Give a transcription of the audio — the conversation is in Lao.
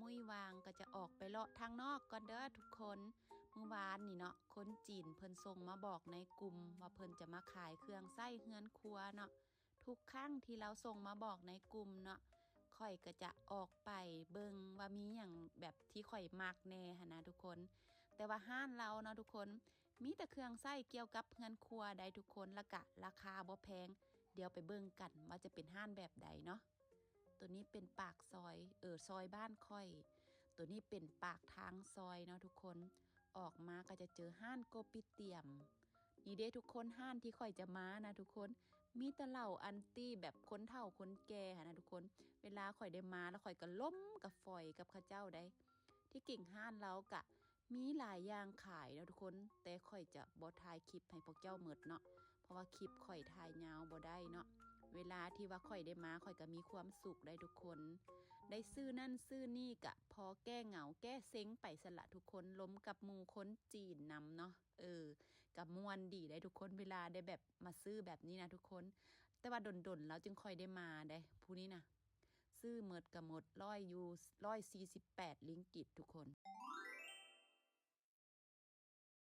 ມື້ຫວ່າງກໍຈະອອກໄປເລາະທາງນອກກ່ອນເດີທຸກຄົນ. ມື້ວານນີ້ເນາະ ຄົນຈີນເພິ່ນສົ່ງມາບອກໃນກຸ່ມວ່າເພິ່ນຈະມາຂາຍເຄື່ອງໃຊ້ເຮືອນຄົວເນາະ. ທຸກຄັ້ງທີ່ລາວສົ່ງມາບອກໃນກຸ່ມເນາະ ຂ້ອຍກໍຈະອອກໄປເບິ່ງວ່າມີຫຍັງແບບທີ່ຂ້ອຍມັກແດ່ຫັ້ນນະທຸກຄົນ. ແຕ່ວ່າຮ້ານລາວເນາະທຸກຄົນ ມີແຕ່ເຄື່ອງໃຊ້ກ່ຽວກັບເຮືອນຄົວໃດ໋ທຸກຄົນ ແລ້ວກະລາຄາບໍ່ແພງ. ດຽວໄປເບິ່ງກັນວ່າຈະເປັນຮ້ານແບບໃດເນາະ. ໂຕນີ້ເປັນປາກຊອຍ ເອີ ຊອຍບ້ານຂ້ອຍ. ໂຕນີ້ເປັນປາກທາງຊອຍເນາະທຸກຄົນ. ອອກມາກໍຈະເຈີຮ້ານໂກປິຕຽມ. ນີ້ເດ້ທຸກຄົນ ຮ້ານທີ່ຂ້ອຍຈະມານະທຸກຄົນ ມີແຕ່ເຫຼົ້າອັນຕີແບບຄົນເຖົ້າຄົນແກ່ຫັ້ນນະທຸກຄົນ. ເວລາຂ້ອຍໄດ້ມາແລ້ວ ຂ້ອຍກໍລົມກັບຝອຍກັບເຂົາເຈົ້າໄດ໋. ທີ່ຈິງຮ້ານລາວກະມີຫຼາຍຢ່າງຂາຍເນາະທຸກຄົນ ແຕ່ຂ້ອຍຈະບໍ່ຖ່າຍຄລິບໃຫ້ພວກເຈົ້າໝົດເນາະ ເພາະວ່າຄລິບຂ້ອຍຖ່າຍຍາວບໍ່ໄດ້ເນາະ. ເວລາທີ່ວ່າຂ້ອຍໄດ້ມາ ຂ້ອຍກໍມີຄວາມສຸກໄດ໋ທຸກຄົນ ໄດ້ຊື້ນັ້ນຊື້ນີ້ ກະພໍແກ້ເຫງົາແກ້ເຊັງໄປຊັ້ນລະທຸກຄົນ ລົມກັບໝູ່ຄົນຈີນນຳເນາະ. ເອີ ກະມ່ວນດີໄດ໋ທຸກຄົນ ເວລາໄດ້ແບບມາຊື້ແບບນີ້ນະທຸກຄົນ. ແຕ່ວ່າດົນໆ ແລ້ວຈຶ່ງຄ່ອຍໄດ້ມາໄດ໋ ຜູ້ນີ້ນະ. ຊື້ໝົດກະໝົດ ຮ້ອຍຢູ່ ຮ້ອຍສີ່ສິບແປດລິງກິດທຸກຄົນ.